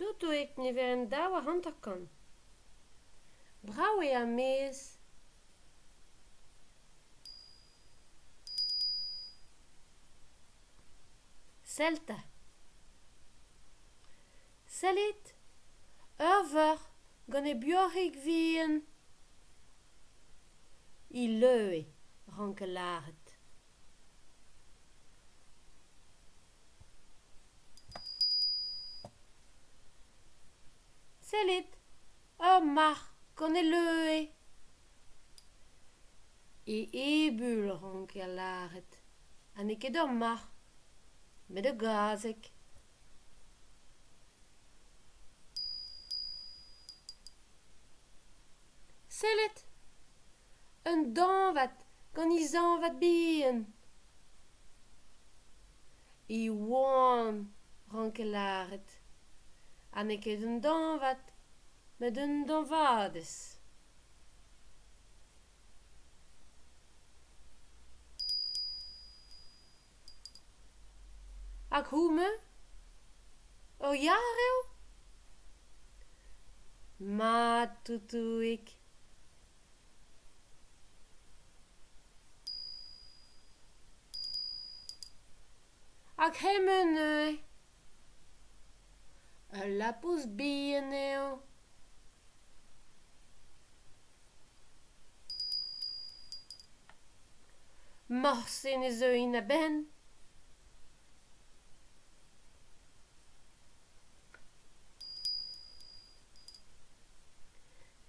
Totoig niverenn 52. Brav eo ar maez. Sell 'ta. Sellit, ur vuoc'h gant he buoc'hig vihan. He leue, ranker lâret. Sellit, ur marc'h gant e leue. E ebeul ranker lâret ha n'eo ket ur marc'h, met ur gazeg. Sellit, un dañvad gant he zañvad bihan. E oan, ranker lâret, ha n'eo ket un dañvad, met un dañvadez. Hag homañ? Ur yar eo? Mat, toutouig. Hag hemañ neuze? Ul labous bihan eo. Morse ne zeuin a-benn.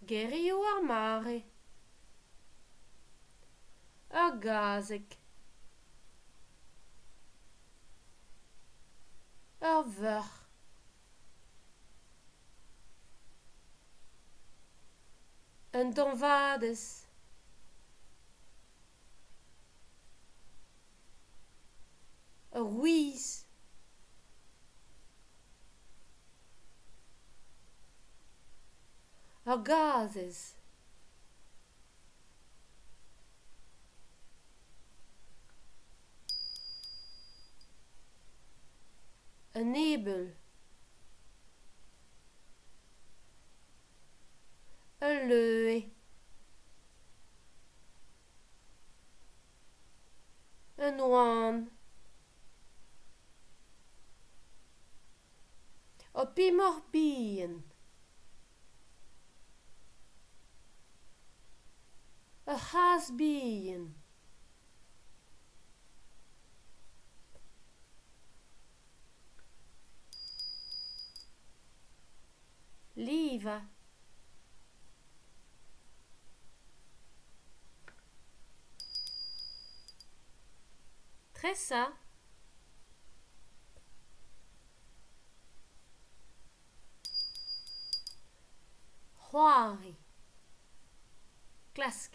Gerioù ar mare. Ur gazeg. Ur vuoc'h. Un dañvadez. Ur wiz. Ur gazhez. Un ebeul. Ul leue. Un oan. Ur pemoc'h bihan. Ur c'hazh bihan. Livañ. Tresañ. C'hoari. Klask.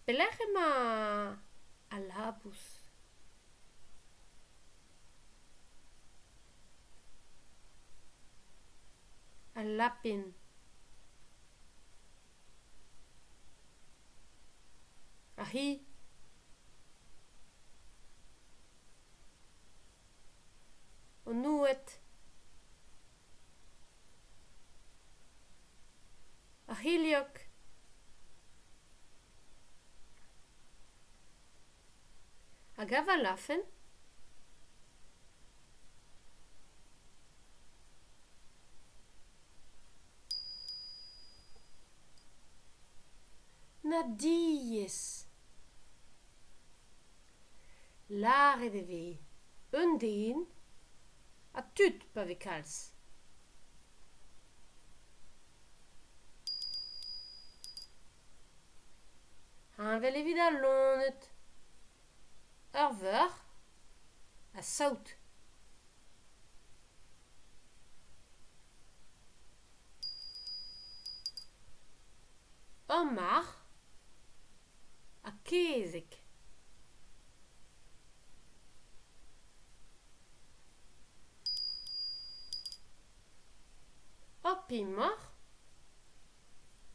Pelec'h emañ al labous? Al lapin. Ar c'hi. An houad. Ar c'hilhog. Hag avalafen? Na diaes! Lâret e vez un den ha tud pa vez kalz. Heñvel evit al loened. Ur vuoc'h ha saout. Ur marc'h ha kezeg. Ur pemoc'h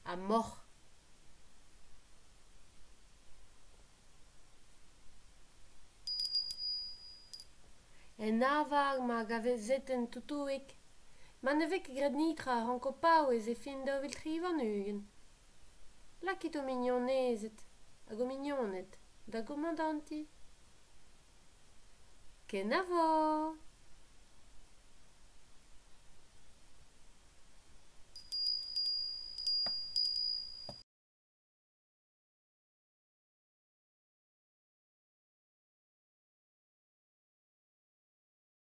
ha moc'h. En arvar emañ ar gazetenn Toutouig. Ma ne vez ket graet netra a ranko paouez e fin 2023. Lakit ho mignonezed hag ho mignoned da gomandantiñ. Kenavo !